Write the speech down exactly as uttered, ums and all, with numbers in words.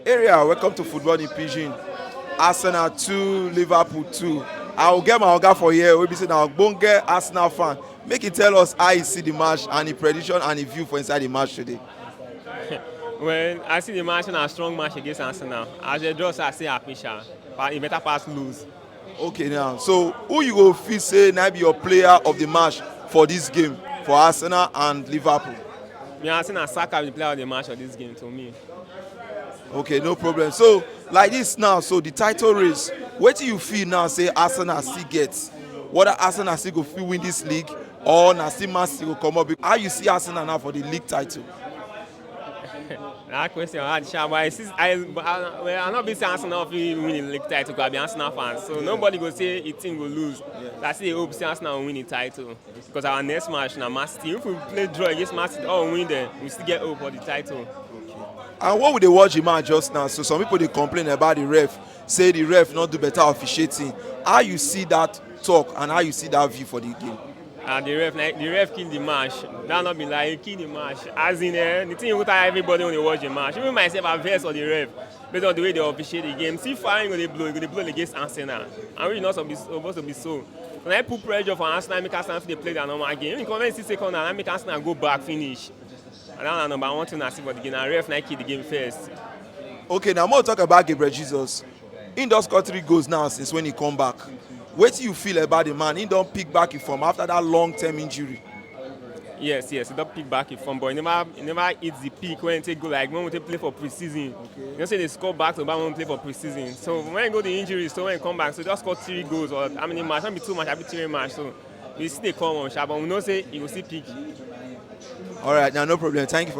Area, welcome to Football in Pidgin. Arsenal two, Liverpool two. I will get my oga for here wey be say na ogbonge Arsenal fan. Make he tell us how he see the match and the prediction and the view for inside the match today. Well, I see the match na strong match against Arsenal. As the draw, I see happy sha. But e better pass lose. Okay, now, so who you go feel say na be your player of the match for this game for Arsenal and Liverpool? Me, I see na Saka be the player of the match for this game to me. Okay, no problem. So, like this now, so the title race, wetin you feel now say Arsenal still get? Whether Arsenal still go fit win this league or na still Man City go comot? How you see Arsenal now for the league title? That question hard sha, but I see, I, but I, well, I no be say Arsenal fit win the league title, 'cause I be Arsenal fan. So nobody go say a team go lose. So I still dey hope say Arsenal will win the title. Because our next match na Man City. If we play draw against Man City or win them, we still get hope for the title. And when we dey watch the match just now, so some people dey complain about the ref, say the ref no do better officiating. How you see that talk and how you see that view for the game? And the ref, na, the ref kill the match. That no be lie, he kill the match. As in, eh, the thing wey tire everybody when they watch the match. Even myself, I vex for the ref based on the way they officiate the game. See, fire go dey blow, e go dey blow against Arsenal, and we not supposed, supposed to be so. When I put pressure for Arsenal, make Arsenal fit dey play their normal game. Even when see second, and make Arsenal go back finish. And that na number one thing I see for the game. And ref na kill the game first. Okay, now more talk about Gabriel Jesus. He don score three goals now since when he come back. Wetin you feel about the man? He don pick back from after that long-term injury. Yes, yes, he don pick back from, but he never, he never hit the peak when he take go, like when we take play for pre-season. You know say they score back to back when we play for pre-season. So when he go the injury, so when he come back, so just score three goals or how many match? Not be two match, I be three match. So we still dey come on sha, but we know say he go still pick. All right, now no problem. Thank you for